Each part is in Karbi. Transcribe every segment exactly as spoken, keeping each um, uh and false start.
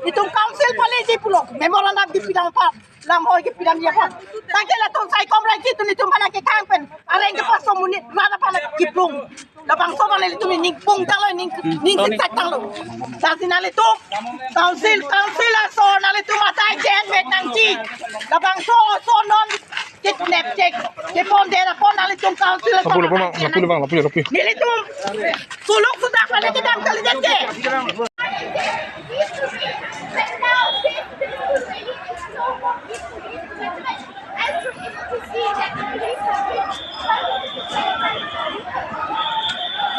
Itum council pale ji pulo, memorandum kipi dam aphan, lam hoi kipi dam aphan. Tangke latum sai kom rai ji tu itum aphan kethang pen, areng ke paso monit, rana aphan kiplung. Labangso aphan nelitum ning pung tanglo, ning, ning siksak tanglo. Lasi nanglitum council, council aso nanglitum atai jen met nangji. Labangso aso non kidnap chek, kepon dera pon nanglitum council aso. Lapu, lapu, lapu, lapu, lapu. Nelitum suluk sudah pada kedam kalidet ke.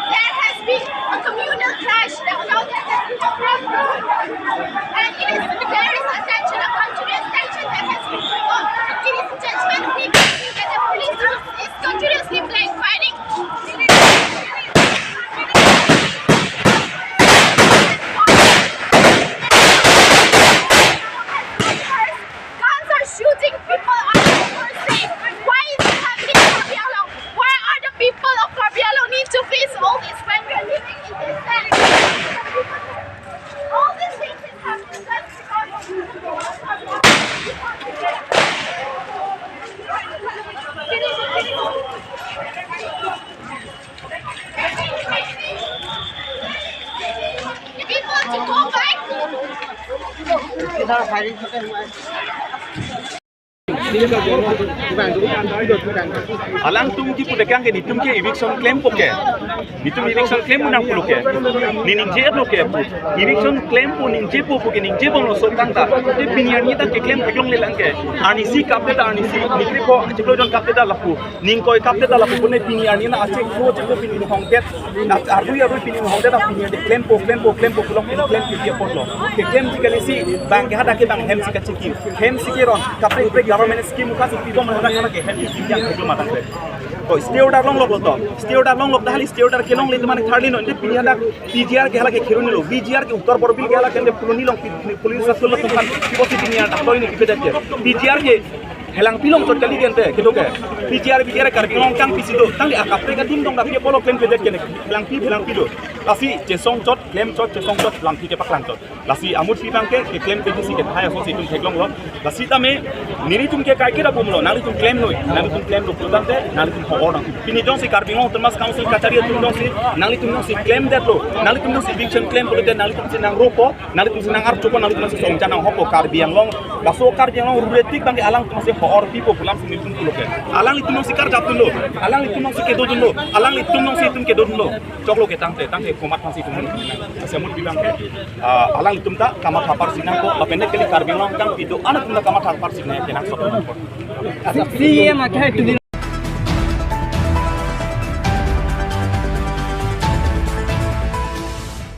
There has been a communal clash that resulted in a problem. And it is, there is a tension, a continuous tension that has been going on. It is intense. When we can see that the police is, is continuously playing, fighting. Guns are shooting, people are unsafe. Why is it happening in Karbi Anglong? Why are the people of Karbi Anglong need to face all this when we are living in this land? All these things is happening just because of the people of Karbi Anglong. People to go back. Alangtum kipu dekang ke, netum ke eviction klempo ke. Netum eviction klem nang pulo ke. Ne ningje lo ke pu. Eviction klempo, ningjepo pu ke, ningjebomlo so tangta. Te pini arni ta keklem theklongle lang ke. Arnisi kapte ta arnisi, ne kre-o chiklo jon kapte ta lapu. Ning koi kapte ta lapu, pune pini arni na achek ko chek ko pini hongdet. Na arui arui pini hongdet ta pini arni klempo, klempo, klempo, pulo pini klem ke dia potlo. Keklem ji kali si bang ke hadak ke bang hem si kachiki. Hem si keron, kaprek kaprek government scheme ka si pibom hadak hadak ke hem si yang ke matang pe. To stay order longlo to. Stay order longlo, dahali stay order kelongle teman tharli non, de pini hadak P G R ke hala ke khiruni lo. P G R ke Uttar Borbil ke hala ke de puloni long pi-, police asol lo tukan. Kosi pini hadak to ini kita dia. P G R ke Helangpi longchot kali gente, kedo ke. P G R, P G R Karbi Anglong kangpi si do. Tangli akaprek adim dong daphi apotlo klem kedet ke ne. Helangpi, Helangpi do. Lasi chesong chot, klem chot, chesong chot, lampi ke paklang chot. Lasi amut pi bang ke, keklem ke si ke thai aso si itum theklonglo. Lasi tame, nelitum ke kai ke dapumlo, nanglitum klemnoi, nanglitum klemlo pulo tangte, nanglitum ho-or nang. Pini jongsi Karbi Anglong Autonomous Council kachari atum jongsi, nanglitum jongsi klemdetlo, nanglitum jongsi eviction klem pulote, nanglitum si nang ropo, nanglitum si nang archupo, nanglitum si songcha nang hopo Karbi Anglong. Laso Karbi Anglong ruretik bang ke alangtum si ho-or pipo pulam si nelitum pulo ke. Alanglitum si karjap dunlo, alanglitum si kedo dunlo, alanglitum si itum kedo dunlo. Choklo ke tangte, tangte komat phan si itum. Lasi amut pi bang ke, ah, alanglitum ta kamatha apar si nangpo, lapen ke kali Karbi Anglong kangpi do-an atum ta kamatha apar si nang kenangsot nangpo. C M akhai tunin.